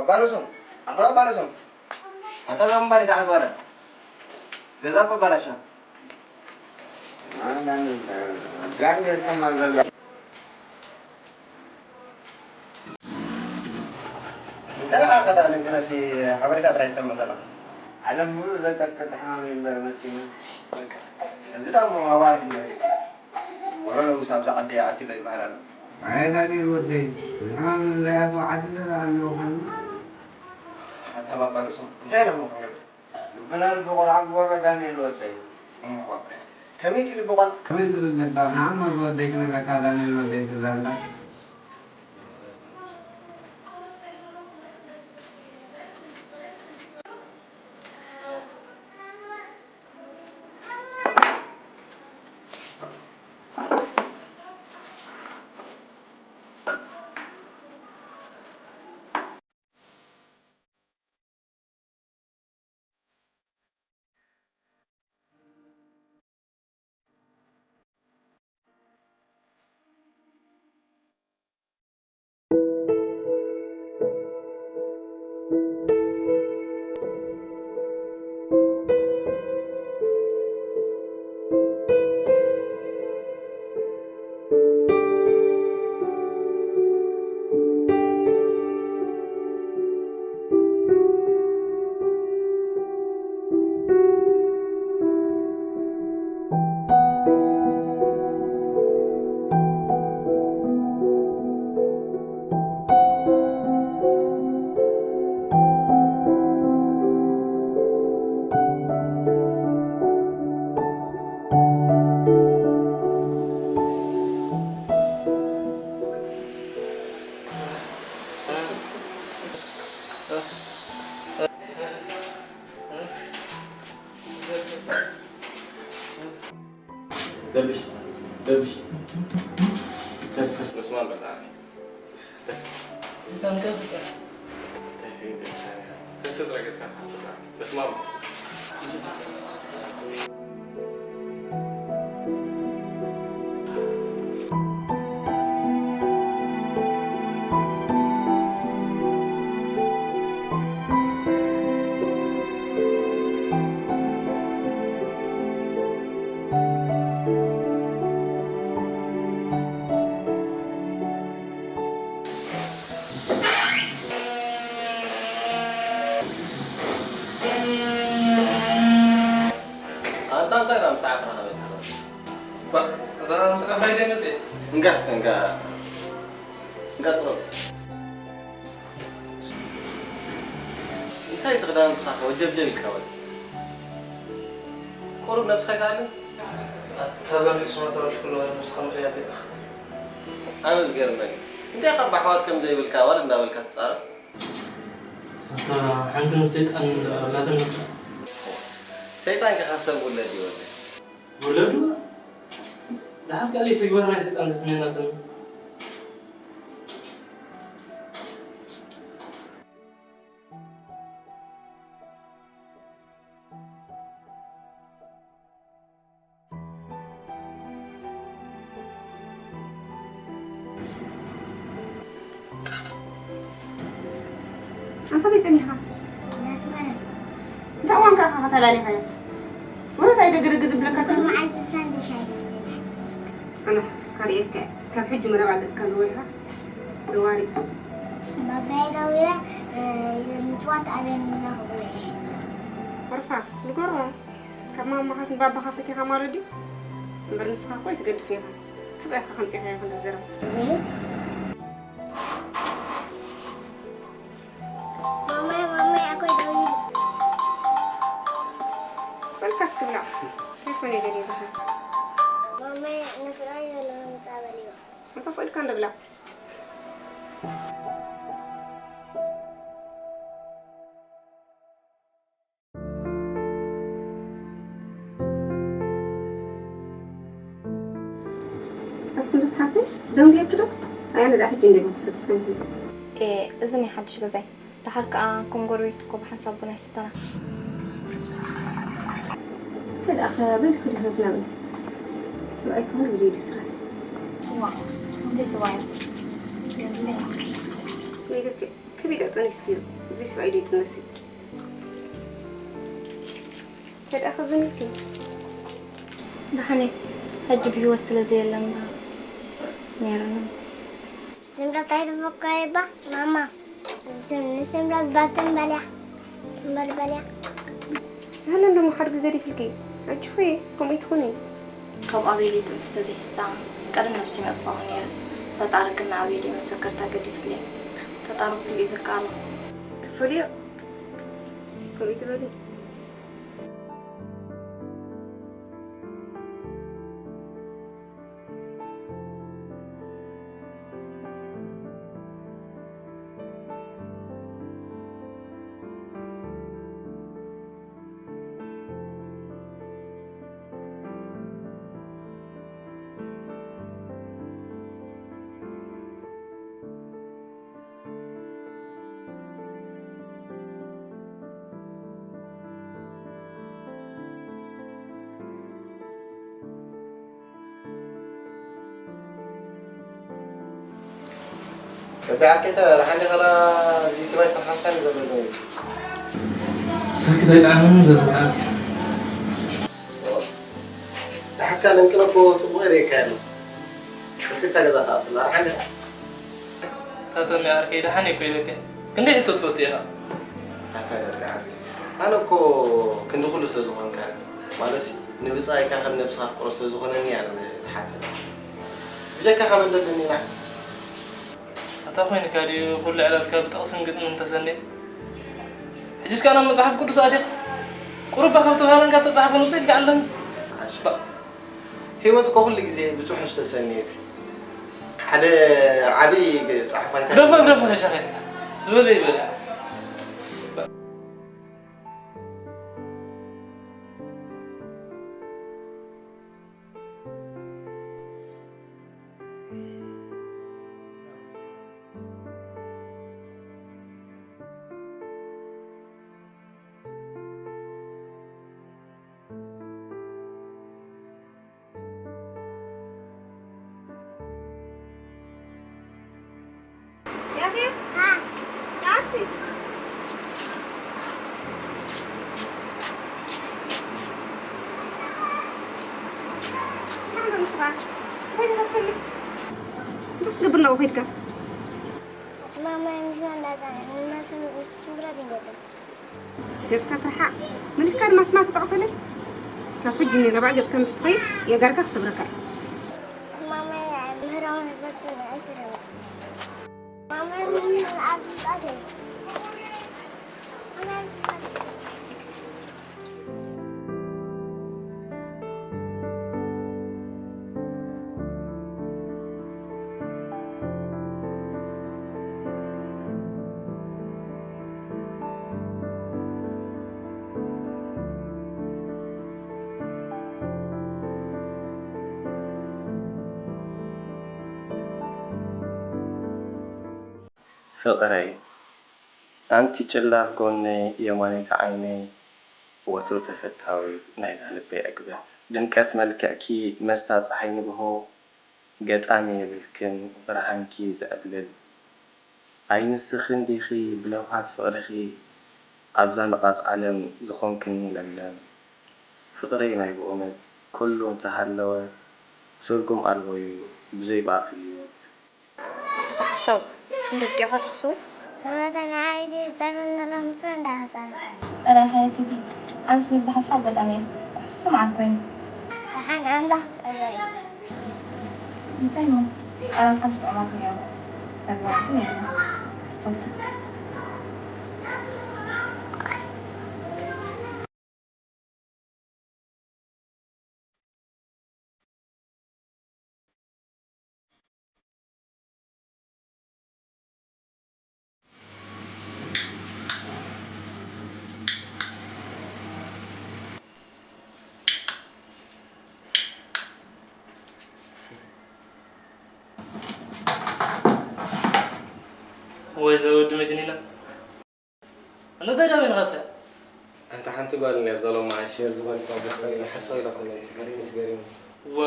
ባለሶም፣ ኣታ ባለሶም። ኣታ ዛምባሪ ዳዕዝ ወረ። ገዛ እኮ ባላሻ። ጋር ሰማ ዘላ። እንታይ ደኣ ልንቅነሲ ሓበሬታ ጥራይ ትሰምዕ ዘለኻ? ዓለም ሙሉእ ዘንቀጥቅጥ ሕማም እዩ እምበር መጺኡና። እዚ ደኣ እሞ ኣዋርድ እዩ። ወረ ሎምስ ኣብዚ ዓዲ ኣትዩ ኣሎ ይበሃል ኣሎ። ኣይ ዳንኤል ወደይ፣ እዚ ሕማም እዚ ዘይኣትዎ ዓዲ ኣለኹ። ኣታ ባባ ርእሶም፣ እንታይ ደሞ ክንገብር? ልብና ልቢ ቆልዓ ግበሮ ዳንኤል ወደይ። እሞ፣ ከመይ ኢሉ ልቢ ቆልዓ? ከመይ ዝብል ገባር ንዓማ ዝወደይ ክነግረካ ዳንኤል ወደይ ትዛረብ። ደብሽ፣ ደብሽ። ተስ፣ ተስ፣ በስመ ኣብ በል። ተስ። እንታይ፣ እንታይ ፍጸም? እንታይ ፊልም ገጽካ? ተስ፣ ጥረ ገጽካ። በስመ ኣብ። ኣንታ እንታይ ደኣ ምሳኻ ክረኸበ ትኽእል? ባ-፣ እዛ ምሳኻ ፋይዳ ይመጽእ? እንጋ እስከ፣ እንጋ፣ እንጋ ጽረብ። እንታይ እቲ ክዳን ምሳኻ ወጀብጀብ ኢልካ ወዲ? ቁሩብ ነብስኻ ይትኣልን? ኣታ ዘሚር ስማ ተበልኩ ኣለዋ ነብስኻ ምኽንያት ዲኻ? ኣነ ዝገርመኒ፣ እንታይ ካብ ኣሕዋት ከም ዘይብልካ ዋላ እንዳበልካ ትጻረፍ? ኣታ ሓንቲ ንሰይጣን እንዳበላትን ነብሳ። ሰይጣን ከ ካብ ሰብ ውለድ ይወልድ? ውለዱ? ደሓር ካልእ ተግባር ናይ ሰይጣን ዘስምየና ተን። ኣንታ በይ ጸኒሕካ? ዳስ ማለት። እንታይ እዋን ከኣ ኢኻ ተላሊኻዮ? ወረት ኣይደግርግ ዝብለካ ዘሎ? መዓልቲ ሳንዱሽ ኣይደስተኛ። ጽናሕ፣ ከርእየካ እየ። ካብ ሕጂ መረብ ኣገጽካ ዘወሪኻ ዘዋሪ። ባባይ ደዊለ፣ እ፣ ምጽዋት ኣበየን ኣለኹ ብለየ። ወርፋፍ፣ ንገሮ። ካብ ማማኻስ ንባባኻ ፈቲኻ ማለት ድዩ? እምበር ንስኻ እኮ ኣይትገድፍን ኢኻ። ካበይ ኢኻ ከምጺእካዮ ክንዲ ዝረብ? እዚ ማማይ፣ ማማይ፣ ኣኮይ ደዊሉ። ስልካ እስኪ ብላዕ። እንታይ ኮነ ደልዩ ዝኻ? ማማይ፣ ንፍላይ ዘለዋ ምጻእ በልዮ። እንተ ስኢልካ እንዶ ብላዕ። ኣስምረት ሓብተይ፣ ደንጉየኪ ዶ? ኣይ፣ ኣነ ደኣ ሕጂ እንደ ክሰጥ ጸኒሐ። ኤ፣ እዚ ናይ ሓድሽ ገዛይ። ደሓር ከኣ ከም ጎረቤት እኮ ብሓንሳብ ቡና ይስተና። እንታይ ደኣ፣ በል ክድህነት ናበል። ሰብኣይ ክብሉ ግዜ ድዩ ስራሕ? እዋ፣ እንደ ሰብኣይ። ወይ ደክ-፣ ከቢዳ ጠኒስክዮ። እዚ ስብኣይ ዶ ይጥነስ እዩ? ተድኣ ከዘሚልኪ? ደሓን እየ። ሕጂ ብህይወት ስለ ዘየለ እምበር ነይሩ። ስምረት ኣይትበኮ ይባ ማማ። ስም-፣ ንስምረት ባትን በልያ። እምበር በልያ። ሃና እንዶ መሓድጊ ገዲፍልኪ። ኣጆኺ፣ ከምኡ ኣይትኹኒ። ካብ ኣቤል ጥንሲ ተዘይሕዝታ ቀደም ነብሰይ መጥፋእኹ ነይረ። ፈጣሪ ግን ንኣቤል መሰከርታ ገዲፍለይ። ፈጣሪ ኩሉ እዩ ዝከኣሎ። ትፈልዮ? ከምኡ ትበሊ? በቃ ዓርከይ፣ ደሓን ዲኻ? እዚ ትማይ ዝተሓዝካኒ ዘሎ ዘመድ። ሳክት ኣይጠዓመንን ዘሎ ዓርከይ። ደሓካ ለንቅነ እኮ ጽቡቕ ይርእየካ ኣሎ። ክልተ ገዛ ከኣ ኣፍላ፣ ደሓን ዲኻ? ታተሚ ዓርከይ፣ ደሓን እኮ ኢለካ። ክንደይ ሕቶ ትፈቱ ኢኻ? ኣታ ደርጋ ዓርከይ። ኣነ እኮ ክንዲ ኩሉ ስለ ዝኾንካ፣ ማለት ንብጻይካ ከም ነብስኻ ኣፍቅሮ ስለ ዝኾነኒ እያ ዝሓተካ። ብጀካኻ መን ደለኒ ኢና? ኣታ ኮይንካ ድዩ ኩሉ ዕላልካ ብጥቕስን ግጥምን ተሰንየ? ሕጅስ ከኣ ናብ መጽሓፍ ቅዱስ ኣቲኻ? ቁሩብ እባ ካብ ተባህለንካ ተጻሕፈ ንውሰድ ከኣለኒ። ሓሻ። ህይወት እኮ ኩሉ ግዜ ብጽሑፍ ዝተሰነየት። ሓደ ዓቢ ጸሓፋይ እንታይ ግደፎ፣ ግደፎ፣ ሕጂ ኸይድካ። ዝበለ ይበል። ያፌት፣ ና እስኪ። ስራሕ ዶ ንስኻ? እንታይ ዲኻ ትሰርሕ? እንታይ ክትገብር ናብኡ ከይድካ? ማማ፣ ምስ መን እንዳዛረብና፣ ምስ፣ ምስ ስምረት ኢና ዘለና። ገጽካ ትርሓቕ። መሊስካ ድማ ስማ ትጠቕሰለይ። ካብ ሕጂ ንናባዕ ገጽካ ምስ ትኸይድ የጋርካ ክሰብረካ እየ። ማማ፣ ምህራውን ህዝባችን ኣይትረብሽ። ማማ፣ ምን ኣብዚ ጻድቅ? ፍቕረይ፣ ኣንቲ ጭላፍ ጎነይ፣ የማነይቲ ዓይነይ፣ ወትሩ ተፈታዊት ናይዛ ልበይ ዕግበት። ድምቀት መልክዕኪ መስታ ጸሓይ ንግሆ፣ ገጣሚ የብልክን ብርሃንኪ ዘዕብልል። ኣይ ንስኺ እንዲኺ ብለውሃት ፍቕርኺ ኣብዛ ንቓጽ ዓለም ዝኾንክኒ ለምለም። ፍቕረይ ናይ ብእውነት ኩሉ እንተሃለወ ትርጉም ኣልቦ'ዩ ብዘይ ብኣኺ ህይወት። እዚ ሓሳብ ክንደይ ዲኻ ትሕስቡ? ሰበታ ንዓይ ድዩ ዝጸልወኒ ዘሎ? ንሱ እንዳሓሳብ። ጸላኢ ሓየት እዩ። ኣነስ በዚ ሓሳብ በጣም እየ ሕሱም መዓት ኮይኑ። ደሓን ኣምላኽ ጸልዎ እዩ። እንታይ እሞ? ቃላትካስ ጥዑማት እዮም። ተግባር ግን የለን። ሓሰውቲ። ወይ ዘወዲ መጅኒና። ኣነ እንታይ ደኣ በይንኻስ? ኣንታ ሓንቲ ጓል እኒኣ ኣብዛ ሎማዓንቲ ሸር ዝበልካ ደስ ኢላ ሓሳብ ኢላ ኮመንት ገሪሙስ ገሪሙ። ዋ፣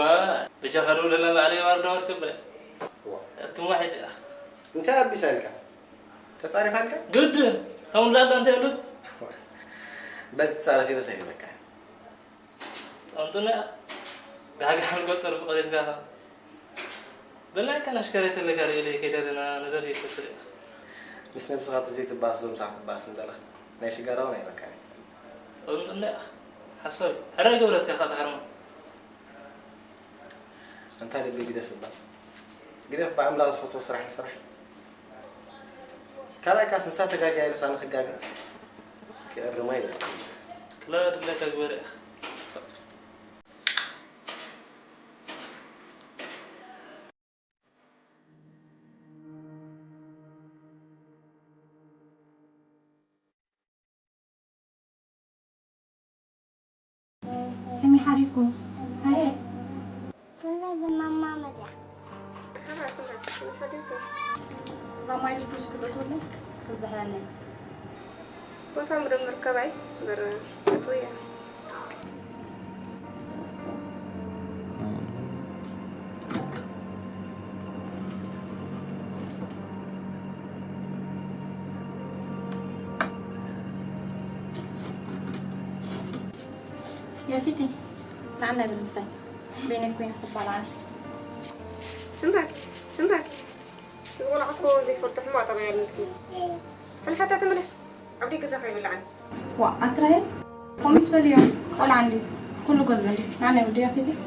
በጃኻ ደውለላ ባዕለይ ዋርዳ ወርክ ብለ። ዋ። ኣቱም ዋሒድ ኢኻ። እንታይ ኣቢሳ ኢልካ? ተጻሪፋልካ? ግድ ከምኡ ዳኣ እንታይ ይብሉት? በል ትጻረፍ ይበሰ ይበቃ። ጠንጥነ ጋጋ ንገጠር ፍቕሪ ዝጋፋ ብናይ ከነሽከረ ተለጋሪ ኢለ ከይደለና ንደር ይፈስር ኢኻ። ምስ ነብስኻ ተዘይትባስ ዞም ሳዕ ትባስ እንደለኻ ናይ ሽጋራውን ኣይበቃ። ጠንጥነ ሓሳብ ሕረ ገብረትካ ካትሓርማ ኣንታ ልቢ ግደፍ እባ ግደፍ ብኣምላኽ ዝፈትዎ ስራሕ ንስራሕ። ካልኣይ ካስ ንሳ ተጋግያ ኢሉስ ኣነ ክጋገ ክእርማ ይብል። ክላ ድለ ተግበር ኢኻ። ከመይ ሓዲርኩም? ሃየ። ስመይ ብማማ መፅያ። ሓባ ስምረት ከመይ ሓዲርኩም? እዛ ማይ ሪፍሪጅ ክትእትውለይ ክትዝሕለኒ። ቦታ ምድምር ከባይ በር ኣትወያ። የፊቲ ንዓና ይብል ምሳይ ቤነ ኮይነ ክባላዓል ስምረት ስምረት ዝቆላዕኮ ዘይፈልጦ ሕማቕ ጠባይ ኣለኪ። ሕልፈታ ተመለስ ኣብ ደይ ገዛ ከይብላዓል። ዋ ኣትራሄል ኮሚት በልዮ ቆልዓ እንዲ ኩሉ ገዛ እንዲ ናናይ ወዲ ያፌትስ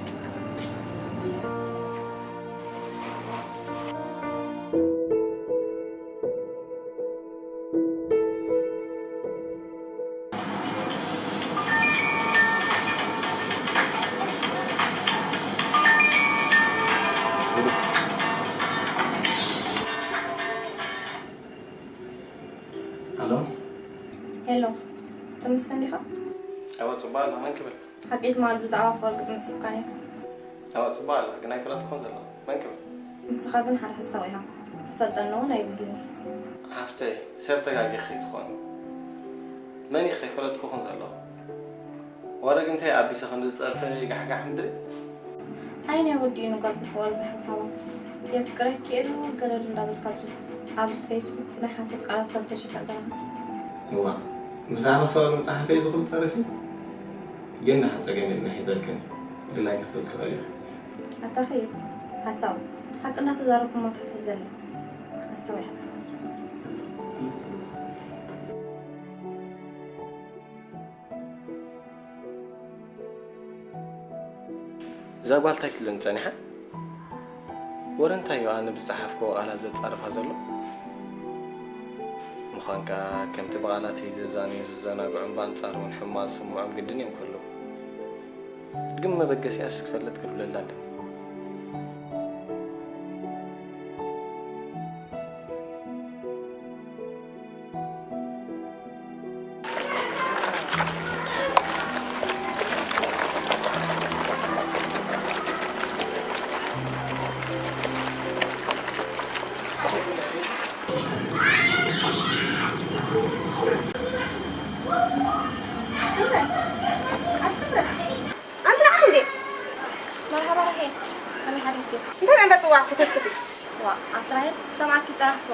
ኣሎ ሄሎ ተመስገን ዲኻ? ኣዋ ጽቡቕ ኣላ መን ክብል ሓቂ ትማል ብዛዕባ ፍቕሪ ግጥሚ ጽሒፍካ ነይርካ ኣዋ ጽቡቕ ኣላ ግን ኣይፈለጥኩን ዘለኹ መን ክብል ንስኻ ግን ሓደ ሓሳብ ኢኻ ትፈልጠኒ እውን ኣይግድን እዩ ሓፍተይ ሰብ ተጋጊኺ ትኾኒ መን ኢኺ ከይፈለጥኩኹን ዘለኹ ወረ ግን እንታይ ኣቢሰ ከም ዝጸርፈ ጋሕጋሕ ምድሪ ኣይ ናይ ወዲ እዩ ንጓል ብፍቕሪ ዝሓብሓቦ የፍቅረኪ እየ ዶ ገለ ዶ እንዳበልካ ኣብዚ ኣብዚ ፌስቡክ ናይ ሓሶት ቃላት ሰብ ተሸክዕ ዘለኻ እዋ ብዛዕባ ፍቕሪ መጽሓፈይ እዚ ኩሉ ጸርፊ ግን ደሓን ጸገም የብልናን ሒዘልክን ድላይኪ ክትብል ትኽእሊ ኢኺ ኣታኺ ሓሳብ ሓቂ እንዳተዛረብኩ እሞ ትሕትሕዘለይ ሓሳብ ኣይሓስብ እዛ ጓል እንታይ ክትብለኒ ጸኒሓ? ወረ እንታይ እዩ ኣነ ብዝጸሓፍክዎ ቃላት ዘጻርፋ ዘሎ? ምዃንካ ከምቲ ብቓላተይ ዘዛንዩ ዝዘናግዑን ብኣንጻሩ እውን ሕማቕ ዝስምዖም ግድን እዮም ክህልዉ። ግን መበገሲኣስ ክፈልጥ ክድብለላ ኣለኒ። ስምረት ኣቲ ስምረት ኣንቲ ንዓኺ እንዴ መርሓባ ራሄል ከመይ ሓዲርኪ? እንታይ እንዳጸዋዕኩ ተስክቲ ዋ ኣቲ ራሄል ሰምዓኪ ጸናሕኩ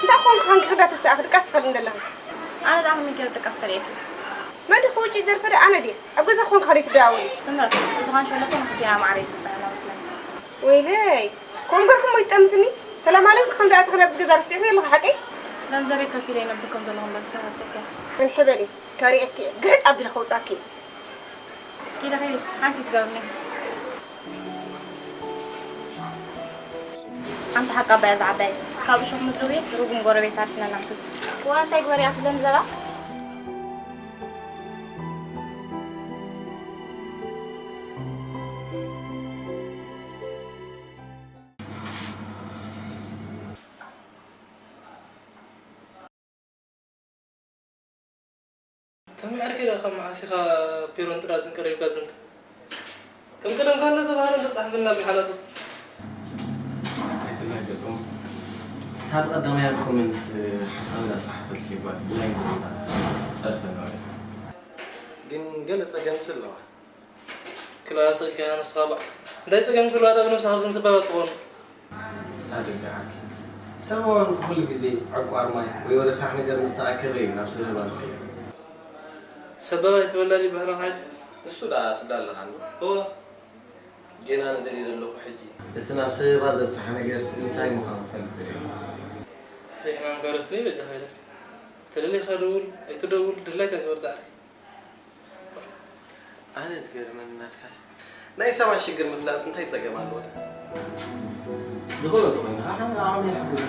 እንታይ ኮንኩ ሓንኪ ክዳ ተሰኣኺ ድቃስ ትኸዲ እንደለኺ ኣነ ደኣ ከመይ ገይረ ድቃስ ከርእየኪ መን ዲኹ ውጪ ዘርፈ ደ ኣነ ድየ ኣብ ገዛ ኮንኩ ከደይ ትደዋወሊ ስምረት እዚ ኻንሸሎ እኮ ንክልቴና ማዕረ እዩ ዝብጽሐና መስለኒ ወይለይ ኮንጎርኩም ወይ ጠምትኒ ተለማለም ከም ደኣ ተኽለ ኣብዚ ገዛ ርሲዑ የለኹ ሓቀይ ገንዘበይ ከፊለ ይነብር ከም ዘለኹ እምበር ዝተረሰከ እንሕበሊ ከርእየኪ እየ ግሕጥ ኣቢለ ከውጻኪ እየ ኪደ ኸይደ ሓንቲ ትገብርኒ ሓንቲ ሓቂ ኣባያ ዝዓባየ ካብ እሾኽ ምድሪ ቤት ርጉም ጎረቤት ኣድሕነና ክትብል እዋ እንታይ ግበሪ እያ ትብለኒ ዘላ ተማሂርካ ዶ ካብ መዓስ ኢኻ ፒሮን ጥራዝን ቀሪብካ ዝንተ? ከም ቀደምካ እንዳተባህለ ተጻሕፈልና ብሓለጡ። ኣይትላገጾም። ካብ ቀዳማይ ኣብ ኮመንት ሓሳብ እንዳጻሓፈት ይባል ብላይ ጸርፈ ነው። ግን ገለ ጸገም ስለዋ ክላስ ኢልካ ንስኻ ባዕ እንታይ ጸገም ክህልዋ ዳ ብነብስኻ ብዘን ሰባባት ትኾኑ? ታደግዓኪ ሰበባን ኩሉ ግዜ ዕቋር ማይ ወይ ረሳሕ ነገር ምስ ተኣከበ እዩ ናብ ሰበባ ዝቕየር። ሰበባ ኣይትበላን ይበሃል ሕጂ። ንሱ ደኣ ትብላ ኣለኻ እንዶ። እወ። ጌና ንደልዮ ዘለኹ ሕጂ። እቲ ናብ ሰበባ ዘብጽሓ ነገርስ እንታይ ምዃኑ ክፈልጥ ደልየ። ዘይሕማም ከረስኒ በጃኻ ኢለካ። ትደሊኻ ደውል፣ ኣይትደውል፣ ድላይካ ግበር ጻዕርካ። ኣነ ዝገርመኒ ናትካስ ናይ ሰባት ሽግር ምፍላጥስ እንታይ ጸገም ኣለዎ? ዝኾነ ተኾይኑ ከዓ ዓቕሚ ይሕግዝ።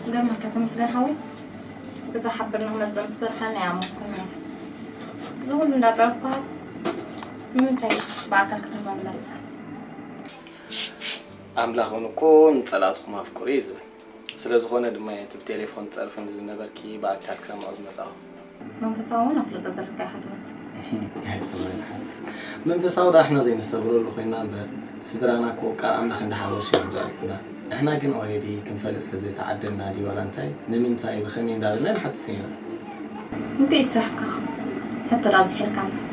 ገርመካ ተመስገን ሓወይ፣ ገዛ ሓብር ንክመፅእ ምስ በልካኒ ኣይኣመንኩን እየ። እዚ ኩሉ እንዳፀረፍኩሃስ ንምንታይ ብኣካል ክትረኽበኒ መሪፅካ? ኣምላኽ እውን እኮ ንጸላእትኹም ኣፍቅሩ እዩ ዝብል። ስለ ዝኾነ ድማ እየ እቲ ብቴሌፎን ትጸርፍኒ ዝነበርኪ ብኣካል ክሰምዖ ዝመጻኹ። መንፈሳዊ እውን ኣፍልጦ ዘለካ ኢኻ ትመስል። ኣይሰማዕን ሓንቲ። መንፈሳዊ ደኣ ንሕና ዘይነስተብህለሉ ኮይንና እምበር፣ ስድራና እኮ ቃል ኣምላኽ እንዳሓወሱ እዮም ዘዕርፉና። ንሕና ግን ኦሬዲ ክንፈልጥ ስለ ዘይተዓደልና ድዩ ዋላ እንታይ፣ ንምንታይ፣ ብኸመይ እንዳበልና ንሓትት ኢና። እንታይ እዩ ስራሕካ? ሕቶ ዶ ኣብዚሐልካ እምበር?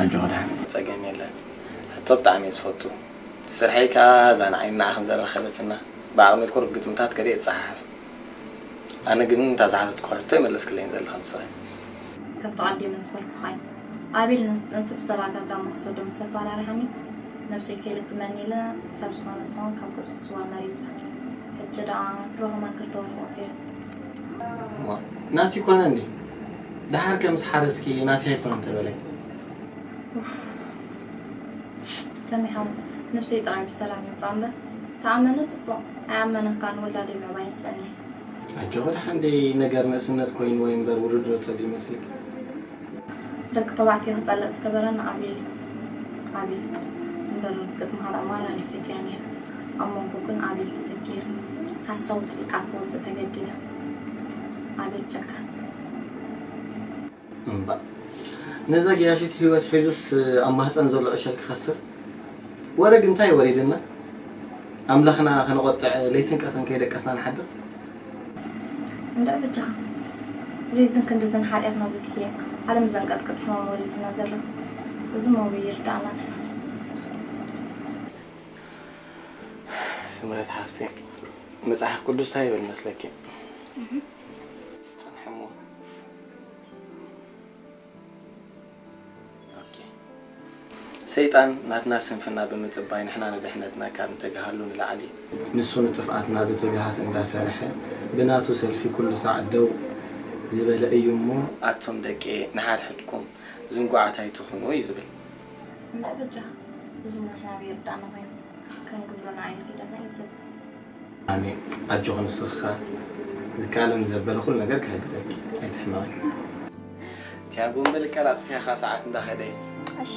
ኣጆኻ ደሓን። ጸገም የለን። ሕቶ ብጣዕሚ እየ ዝፈቱ። ስርሐይ ከኣ እዛ ንዓይ ንዓኽን ዘራኸበትና፣ ብዓቕመይ ቁሩብ ግጥምታት ገለ የጸሓሕፍ። ኣነ ግን እታ ዝሓተትኩ ሕቶ ኣይመለስክለይን ዘለኺ ንስኺ። ከምቲ ቀዲመ ዝበልኩኻ እዩ። ኣቤል ንስ-፣ ጥንሲ ብተደጋጋሚ ክሰዶ ምስ ኣፈራርሓኒ፣ ነብሰይ ከይልክመኒ ኢለ ክሳብ ዝኾነ ዝኾነ ካብ ገጹ ክስወር መሪጸ። ሕጂ ደኣ ድሮ ከማን ክልተ ወርሒ ቆጺሩ። ዋ፣ ናቲ ኮነ እንዴ? ደሓር ከ ምስ ሓረስኪ ናቲ ኣይኮነን ተበለኪ? ኡፍ። ተሜ ሓው፣ ነብሰይ ጥራይ ብሰላም ይውጻእ እምበር፣ ተኣመነ ጽቡቕ፣ ኣይኣመነን ከኣ ንውላደይ ምዕባይ የስእን እየ። ኣጆኺ፣ ደሓን ደይ ነገር ንእስነት ኮይንዎ እዩ እምበር ውርድሮ ጸቢብ ይመስልኪ። ደቂ ተባዕትዮ ክጸልእ ዝገበረኒ ኣቤል እዩ። ኣቤል እምበር ግጥምኻ ደኣ ማራ እየ ፈትያ ነይረ። ኣብ መንጎ ግን ኣቤል ተዘኪሩ፣ ሓሳዊ ጥልቃ ክወጽእ ተገዲደ። ኣቤል ጨካን። እምባእ፣ ነዛ ገያሺት ህይወት ሒዙስ ኣብ ማህፀን ዘሎ ዕሸል ክኸስር? ወረ ግን እንታይ ወሪድና? ኣምላኽና ከነቖጥዕ ለይትን ቀትርን ከይደቀስና ንሓድር? እንድዒ በጃኻ። ዘይዝን ክንድዝን ሓጢኣትና ብዙሕ እዩ። ዓለም ዘንቀጥቅጥ ሕማም ወሪዱና ዘሎ። እዚ ሞቢ ይርዳእና ንሕና። ስምረት ሓፍተይ፣ መጽሓፍ ቅዱስ እንታይ ይብል መስለኪ? እህ። ጸንሐሞ። ኦኬ። ሰይጣን ናትና ስንፍና ብምጽባይ ንሕና ንድሕነትና ካብ እንተግሃሉ ንላዕሊ፣ ንሱ ንጥፍኣትና ብትግሃት እንዳሰርሐ ብናቱ ሰልፊ ኩሉ ሳዕ ደው ዝበለ እዩ እሞ፣ ኣቱም ደቄ ንሓድሕድኩም ዝንጉዓት ኣይትኹኑ እዩ ዝብል። እንዳ በጃኻ፣ እዚ እሞ ንሕና ኣብ ይርዳእና ኮይኑ ከም ግብሩ ንዓይ ይኺደና እዩ ዝብል። ኣሜን። ኣጆኺ ንስኺ ከኣ ዝከኣለኒ ዘበለ ኩሉ ነገር ክሕግዘኪ። ኣይትሕመቒ። ቲያጎ እምበል ቀላጥፊ ኢኻ ሰዓት እንዳኸደ። እሺ።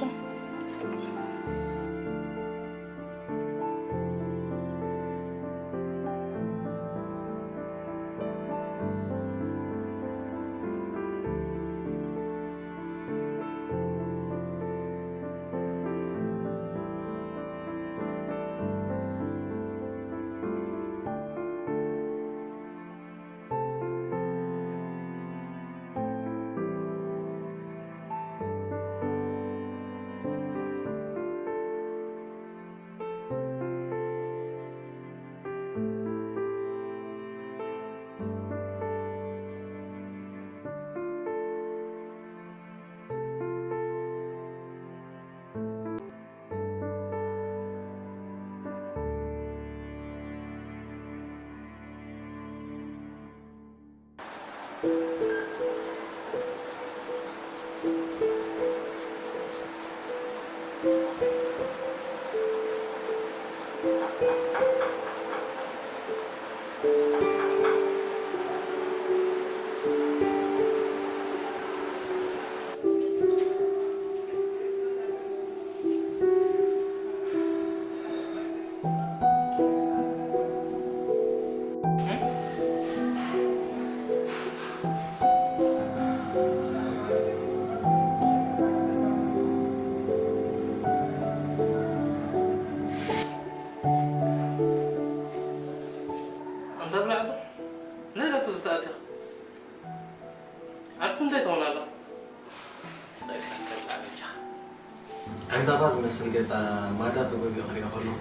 ዕምባባ ዝመስል ገጻ ማዳ ተጎቢኡ ክሪኦ ከለኹ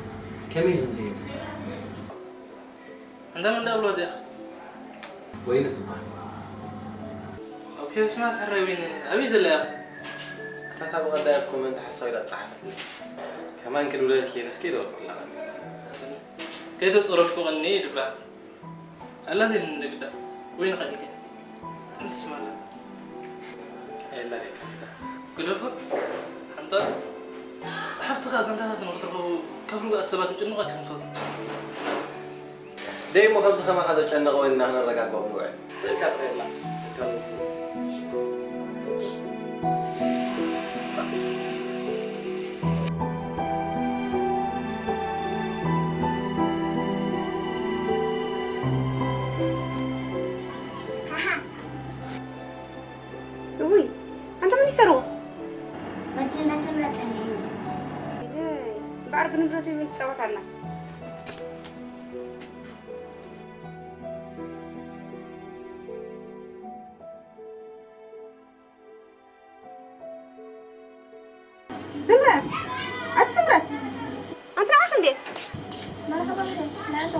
ከመይ ዝንዝዮ? እንተ መን ደኣ ብሎ እዚኣ? ወይኒ ትበሃል። ኦኬ፣ ስማ ሕራይ ወይኒ ኣበይ ዘላ እያ? እታ ካብ ቀዳያት ኮመንት ሓሳዊ ኢላ ጸሓፈትለይ። ከማን ክድውለልኪ ኢለ እስኪ ደወልኩላ። ከይተጸረፍኩ ቀኒ ይድባ። ኣላልየኒ ንደግዳ ወይ ንኸልከ። ጥምቲ ስማ ኣላ። ኣየላልየካ። ግደፎ። ሓንታ ጸሓፍቲ ከኣ ዛንታታት ንኽትረኽቡ ካብ ርጉኣት ሰባት ምጭንቓት ኢኹም ትፈትዉ። ደይ እሞ ከምዚ ከማኻ ዘጨነቐ ወይንና ክነረጋግኦም ንውዕል። ስእልካ ጥራይ ኣላ። እውይ፣ ኣንታ መን ይሰርዎ? ወዲ እንዳሰምረ ጸኒሑ። ኢለይ፣ እምበኣር ብንብረተይ እውን ትጻወት ኣላ። ስምረት! ኣቲ ስምረት! ኣንቲ ንዓኺ እንዴ? መርሓባ እንዴ? ንዓኺ።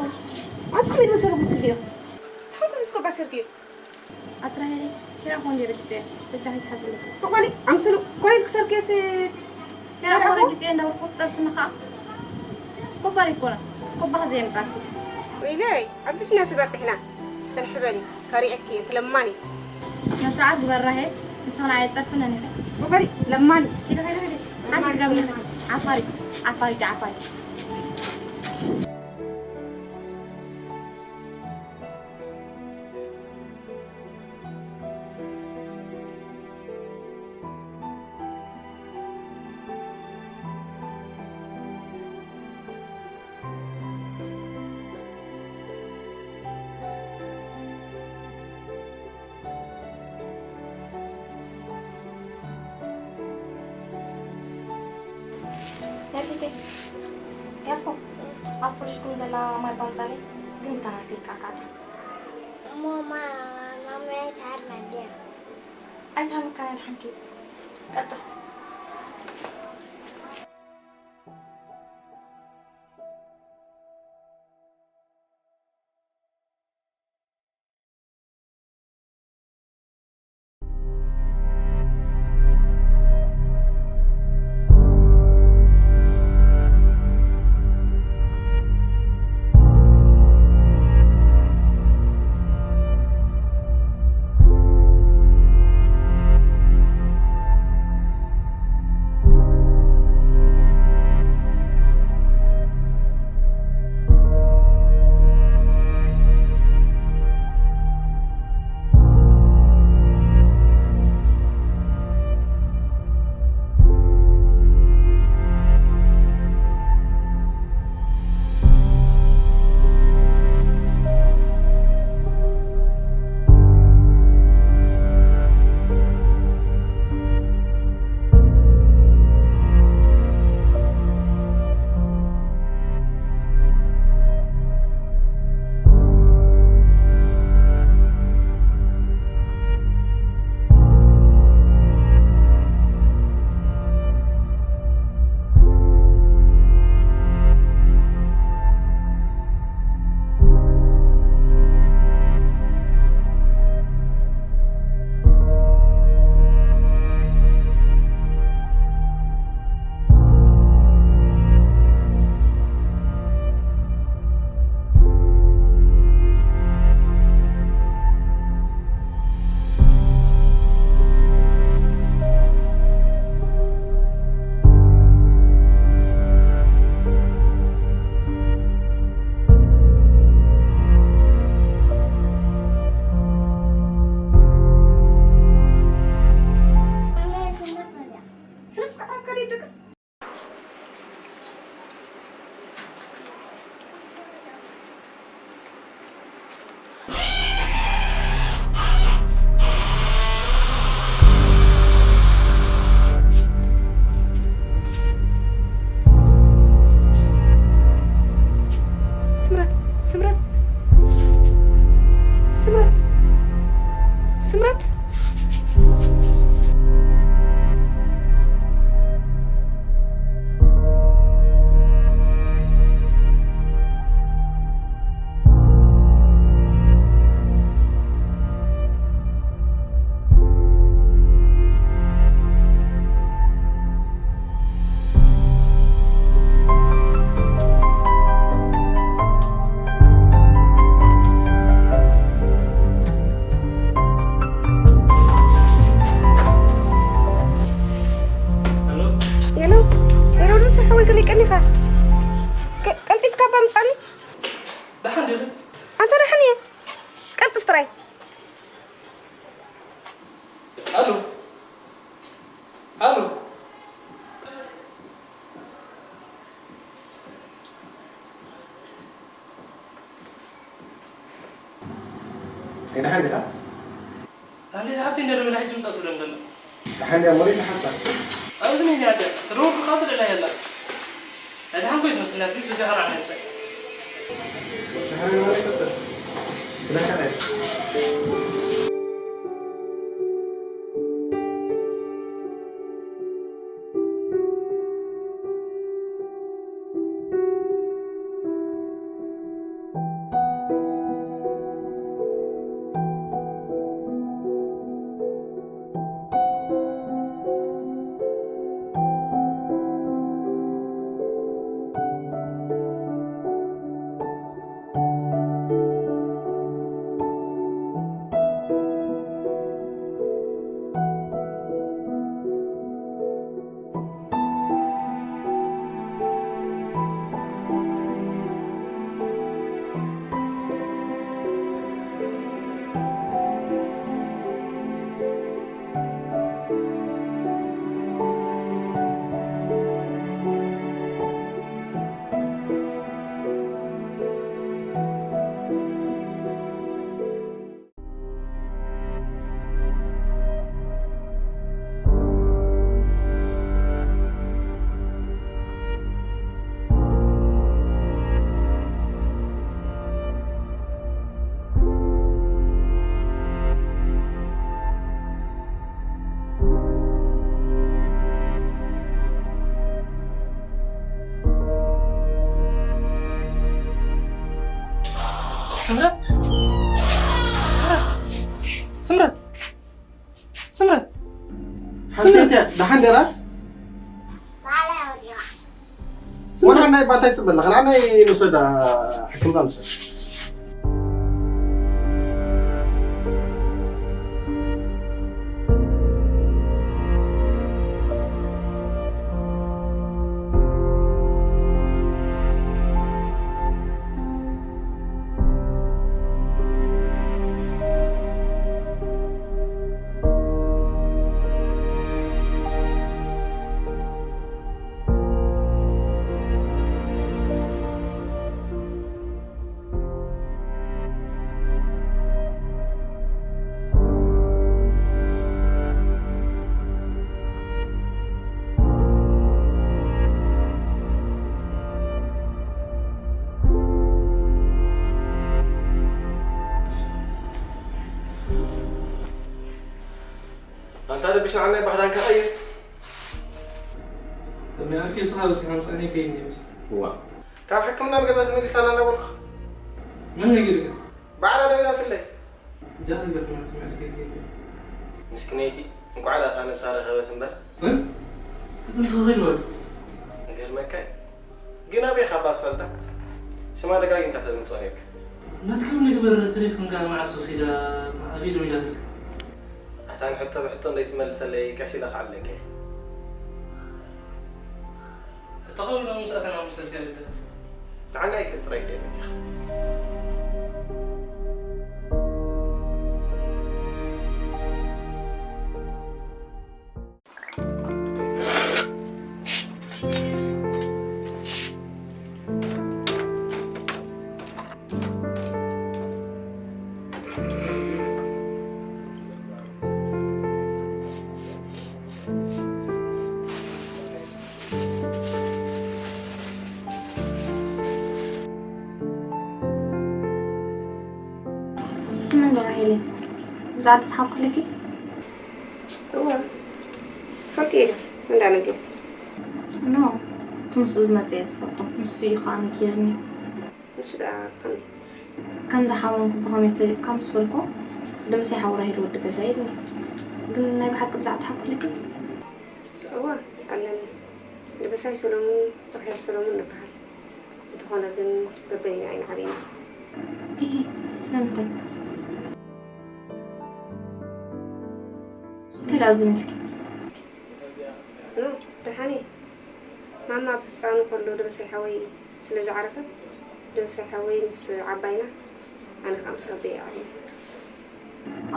ኣንቲ ከመይ መሰሉ ክስልዮ? ሓንኩዚ እስኮ ባሰርክዮ። ኣትራሄለይ፣ ኪራ ኮን ዲረ ግዜ፣ በጃኺ ትሓዝለይ። ስቕ በሊ፣ ኣምስሉ፣ ኮረል ክሰርክዮስ። ኪራ ኮረ ግዜ እንዳበልኩ ትጸርፍኒ ኸኣ። ስኮባር ይኮነ፣ ስኮባኺ ዘየምጻእኪ። ወይለይ፣ ኣብዚ ድና ትበጺሕና? ጽንሒ በሊ፣ ከሪኤኪ፣ እቲ ለማኒ። መስርዓት ግበራሄ፣ ንስኽና ኣይጸርፍነን ኢኺ። ስቕ በሊ፣ ለማኒ። ኪዲ፣ ኪዲ፣ ኪዲ። ሓንቲ ትገብሪ። ዓፋሪ፣ ዓፋሪ፣ ዓፋሪ። ያፊቴ፣ ያፎ፣ ኣብ ፍሪጅኩም ዘላ ማይ ባምጻለይ፣ ግን ካናት ይቃቃታ። እሞ ማ-፣ ማማይ ትሃርማ ድያ? ኣይትሃርምካን፣ ኣድሓንኪ። ቀጥል። ስምረት፣ ስምረት፣ ስምረት፣ ስምረት። ኣነ ሞሪት ሓታ ኣብዚ ምን ያዘ ሩብ ኻብ ልዕላ የላ ኣድሓን ኮይት መስልና ፕሊስ ብጃሃር ኣነ ምሳይ ሻሃሪ ማለት ብለካ ስምረት ስምረት ስምረት ስምረት ሓንቲ እያ ደሓን ደራ ወላ ናይ ባንታይ ጽበል ኸላ ናይ ንሰዳ ሕክምና ንሰዳ ኣንታ ረቢሽ ንዓናይ ባህዳንካ ቀይር። ተመያርኪ ስኻ በሲኻ ምጻኒ ከይኒ እዋ ካብ ሕክምና ብገዛ ተመሊሳ ኣላ እናበልኩ መን ነጊርካ? ባዕላ ደዊላትለይ። ጃን ዘፍና ተመያርኪ ከይኒ ምስክነይቲ እንኳዕ ዳታ ነብሳ ረኸበት እምበር እቲ ንስኻ ከይድ በል። ንገርመካ እዩ። ግን ኣበይ ካብ ትፈልጣ? ስማ ደጋጊምካ ተድምጾ ነርካ። ናትካ ንግበር ቴሌፎንካ መዓስ ወሲዳ ኣበይ ደዊላትልካ? ኣታ ንሕቶ ብሕቶ እንደይትመልሰለይ ቀስ ኢለ ክዓለካ እየ። ሕቶ ከብሎ ምስ ኣተና መሰልካ ይደረስ። ንዓና ይቅጥረካ ይበጃኻ። ስምን ዶ ራሄል ብዛዕባ ተስሓብኩልኪ እወ ትፈልጥዮ ዶ እንዳነገር ኖ እቲ ምስኡ ዝመፅእ እየ ዝፈልጦ ንሱ እዩ ከዓ ነጊርኒ ንሱ ደኣ ከመይ ከም ዝሓመምኩ ብኸመይ ፈሊጥካ ምስ በልኩ ድምፂ ሓው ራሄል ወዲ ገዛ ኢልኒ ግን ናይ ብሓቂ ብዛዕባ ተሓኩልኪ እወ ኣለኒ ድምፃይ ሰሎሙን ራሄል ሰሎሙን ንበሃል እንተኾነ ግን በበይና ኣይንዓብና እሂ ስለምንታይ እንታይ ደኣ ዝንልኪ ኖ ደሓን እየ ማማ ብህፃኑ ከሎ ደበሳይ ሓወይ ስለ ዝዓረፈት ደበሳይ ሓወይ ምስ ዓባይና ኣነ ከዓ ምስ ኣቦይ እየ ዓብየ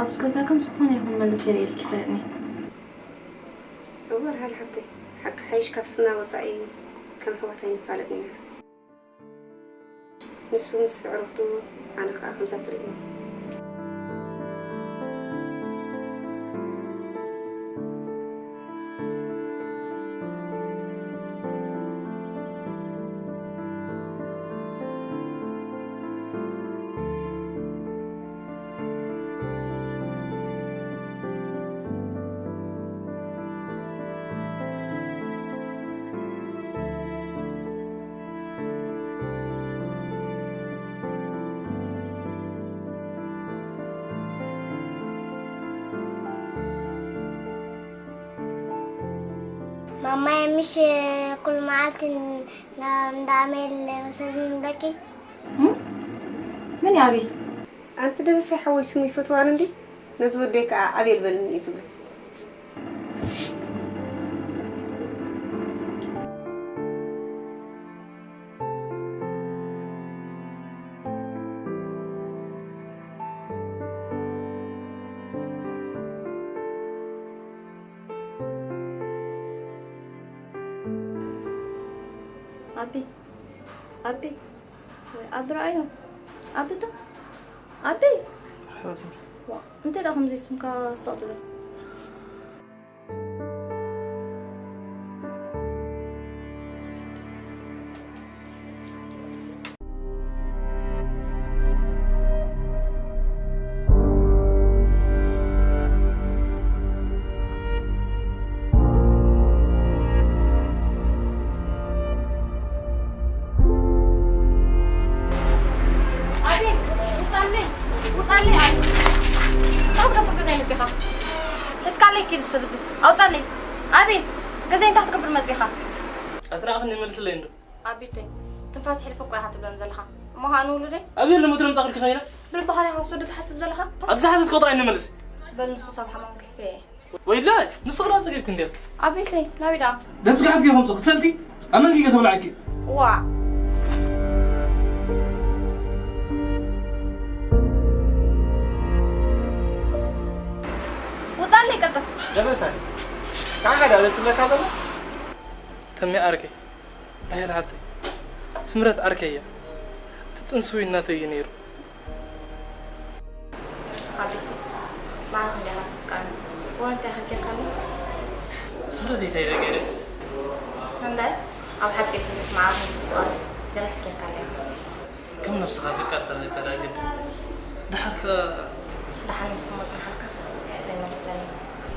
ኣብዚ ገዛ ግን ዝኾነ ይኹን መልስ የርእየልኪ ይፈልጥኒ እወ ራህል ሓብተይ ሓቂ ሓይሽ ካብ ስምና ወፃኢ ከም ኣሕዋት ኣይንፋለጥን ኢና ንሱ ምስ ኣዕሩኽቱ ኣነ ከዓ ከምዛ ትርእይኒ። ማማይ ምሽ ኩሉ መዓልቲ ን-፣ ና-፣ እንዳ ኣሜል ወሰድኒ ንብለኪ። እም? መን እዩ ኣቤል? ኣንቲ ደበሳይ ሓወይ ስሙ ይፈትዋን እንዲ ነዚ ወደይ ከኣ ኣቤል በልኒ እዩ ዝብል። ኣቢ፣ ኣቢ፣ ወይ ኣቢ ረኣዮ። ኣቢ ዶ? ኣቢ! ዋ፣ እንታይ ደኣ ከምዚ ስምካ ስቕ ትብል? ኣቤል፣ ውጻለይ፣ ውጻለይ ኣቤል። እንታይ ክትገብር ገዛይ መጺኻ? እስካለይ ኪድ ሰብ እዚ። ኣውጻለይ። ኣቤል፣ ገዛይ እንታይ ክትገብር መጺኻ? ኣትራእኽኒ መልስለይ እንዶ። ኣቢተይ፣ ትንፋስ ሕልፍ እኮ ኢኻ ትብለን ዘለኻ። እሞ ኸኣ ንውሉደይ? ኣቤል ንሞት ነምጻእኩልኪ ኸይና? ብልብኻ ዲኻ ወሰዱ ትሓስብ ዘለኻ? ኣብዚ ሓተት ቆጥራይ ንመልስ። በል ንሱ ሰብ ሓማም ክሕፌ እየ። ወይላይ፣ ንሱ ኽዳ ጸጊብኪ እንዲያ። ኣቢተይ፣ ናበይ ደኣ? ነብስኪ ሓፍኪ ከምጽእ ክትፈልጢ? ኣብ መንኪ ከብልዓኪ? ዋ። ውጻለይ ቀልጥፍ። ደበሳይ፣ ካንካ ዳ ትብለካ ዘሎ? ተሜ ዓርከይ፣ ራሄል ሓብተይ፣ ስምረት ዓርከይ እያ። እቲ ጥንሲ እውን ናተይ እዩ ነይሩ። ኣቤት፣ ማራ ክንደይ ኢኻ ተፍቅረኒ። እዋን እንታይ ኢኻ ጌርካኒ? ስምረት እንታይ ኢለ ገይረ? እንታይ? ኣብ ሓጺር ግዜስ ማዕረ ከም ዝፍቀሩ ገለስ ጌርካለይ። ከም ነብስኻ ፍቃር ተረኺብካ ደኣ ግድን። ደሓር ከ? ደሓር ንሱ እሞ ጽንሓልካ ዘይመልሰኒ።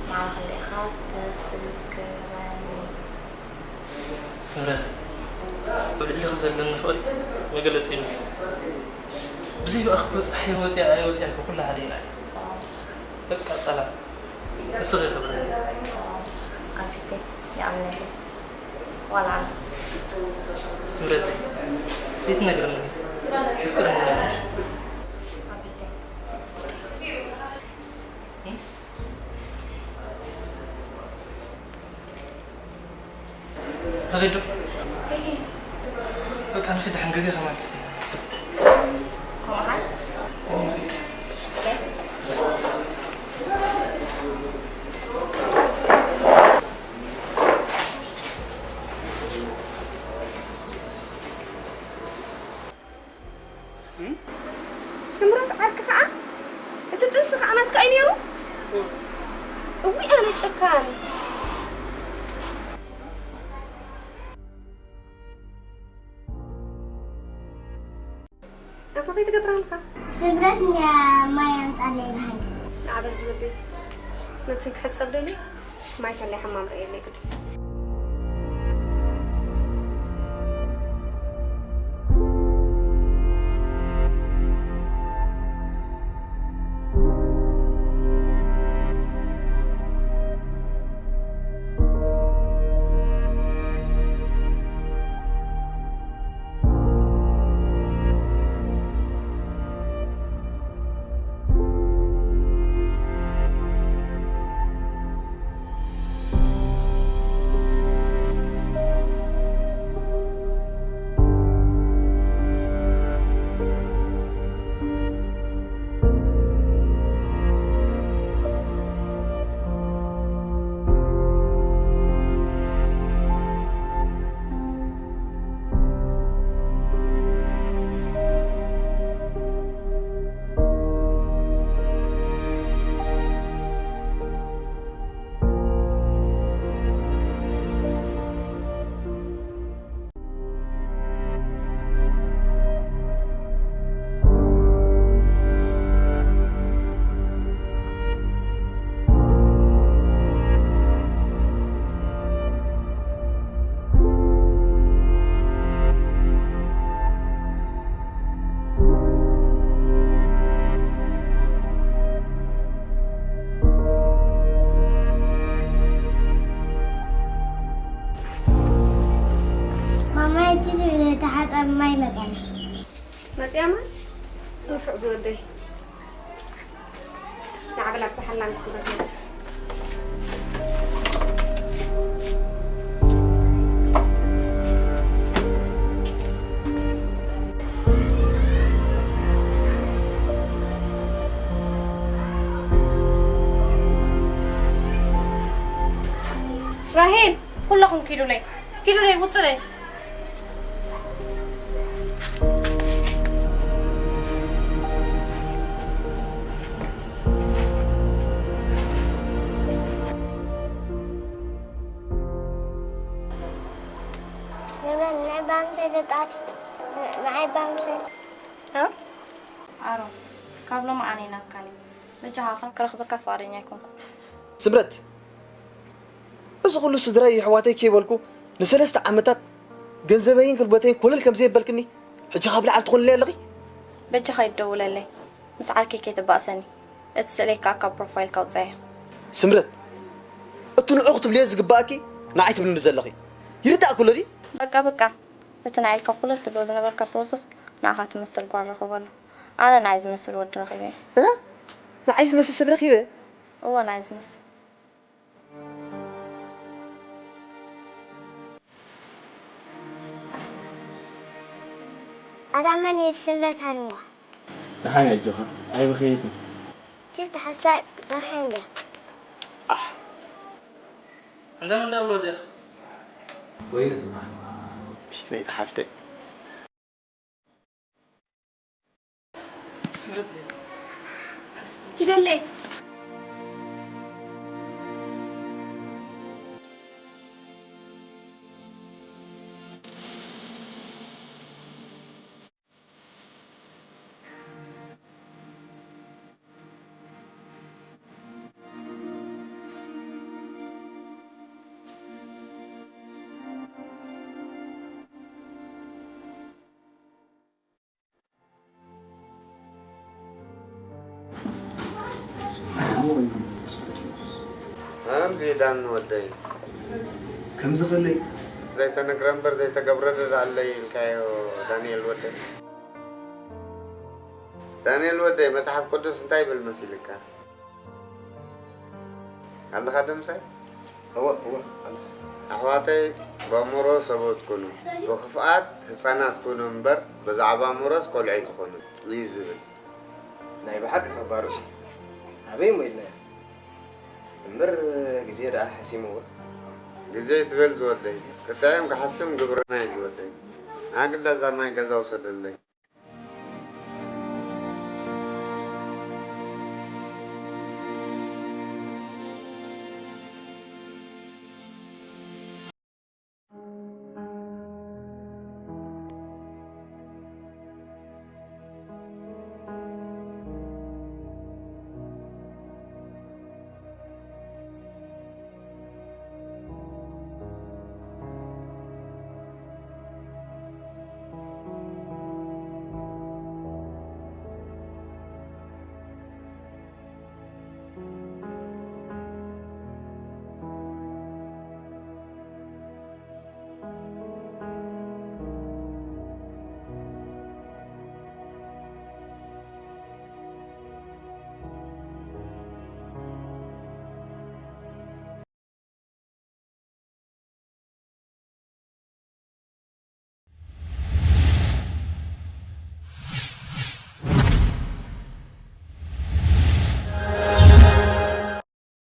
ማዕረ ክንደይ ኢኻ ተፍቅረኒ? ስምረት፣ ኣብ ልዕሊኺ ዘለኒ ፍቕሪ መገለጺ የብሉን። ብዘይ ብኣኺ እኮ ጸሓይ ወጽያ ኣይወጽያን እኮ ኩሉ ሓደ ኢና። በቃ ሰላም። ንስኺ ክብረኒ። ኣቢተይ፣ ይኣምነለይ። ዋላ ኣነ። ስምረተይ፣ ዘይትነግርኒ፣ ተፍቅረኒ ኣለሽ። ኣቢተይ። እም? ንኺድ ዶ? እሂ። በቃ ንኺድ፣ ደሓን ግዜ ከማን ከምኡ ሓሽ? እዎ፣ ንኺድ። ኦኬ። ስምረት ዓርኪ ኸዓ፣ እቲ ጥንሲ ኸዓ ናትካ እዩ ነይሩ? እው። እውይ፣ ኣነ ጨካን። ኣታ እንታይ ትገብር ኣለኻ? ስምረት፣ እንድያ ማይ ኣምጻለይ ኢልሃኒ። ንዓ በል ዝወደይ፣ ነብሰይ ክሕጸብ ደልየ። ማይ ከለይ ሓማም ርእየለይ ግዲ። ሕጂ ተሓጸብ ማይ መጸና። መጽያማ ንፉዕ ዝወደይ። ንዓበል ኣብዝሓላ ንስለት። ራሄል፣ ኩለኹም ኪዱለይ፣ ኪዱለይ፣ ውጹለይ። ዘመን ናይ ባምሰ ተጣት፣ ናይ ባምሰ። እ? ኣሮን፣ ካብ ሎሚ ኣነ ናትካ ነኝ። በጃኻ ክረኽበካ ፍቓደኛ ኣይኮንኩን። ስምረት፣ እዚ ኩሉ ስድራይ የሕዋተይ ከይበልኩ ንሰለስተ ዓመታት ገንዘበይን ክርበተይን ኮለል ከም ዘየበልክኒ ሕጂ ካብ ላዕሊ ትኾንለይ ኣለኺ? በጃኻ ይደውለለይ። ምስ ዓርከይ ከይተባእሰኒ። እቲ ስእለይ ከኣ ካብ ፕሮፋይልካ ኣውጻዮ። ስምረት፣ እቲ ንዑ ክትብልዮ ዝግባኣኪ ንዓይ ትብልኒ ዘለኺ። ይርዳእኪ ኣሎ ድዩ? በቃ በቃ። እቲ ንዓይ ኢልካ ኩሉ ትብሎ ዝነበርካ ፕሮሰስ ንዓኻ ትመስል ጓል ረኽቦ ኣሎ። ኣነ ንዓይ ዝመስል ወዲ ረኺበ። እ? ንዓይ ዝመስል ሰብ ረኺበ? እወ፣ ንዓይ ዝመስል። ኣታ መን እዩ ዝስመት ሃልዋ? ደሓን ኣጆኻ፣ ኣይበኸየትን። ችል ተሓሳይ በኸን ድያ? ኣሕ። እንተ ምን ደብሎ እዚኣ? ወይኒ ዝበሃል። ሽመይ ተሓፍተይ። ኪደለይ። ከምዚ ዳን ወደይ። ከምዚ ከለይ? ዘይተነግረ እምበር ዘይተገብረ ደኣ ኣለይ ኢልካዮ ዳንኤል ወደይ። ዳንኤል ወደይ፣ መጽሓፍ ቅዱስ እንታይ ይብል መሲልካ? ኣለኻ ዶ ምሳይ? እወ፣ እወ፣ ኣለኹ። ኣሕዋተይ፣ በእምሮ ሰብኡት ኩኑ፣ ብኽፍኣት ህጻናት ኩኑ እምበር፣ ብዛዕባ እምሮስ ቆልዑ ኣይትኹኑ፣ እዩ ዝብል። ናይ ብሓቂ ከባር እዩ። ኣበይ እሞ ኢልናዮ? እምበር ግዜ ደኣ ሓሲምዎ። ግዜ ትበል ዝወደይ፣ ክጥዕም ክሓስም ግብርና እዩ ዝወደይ። ኣግዳ እዛ ማይ ገዛ ውሰደለይ።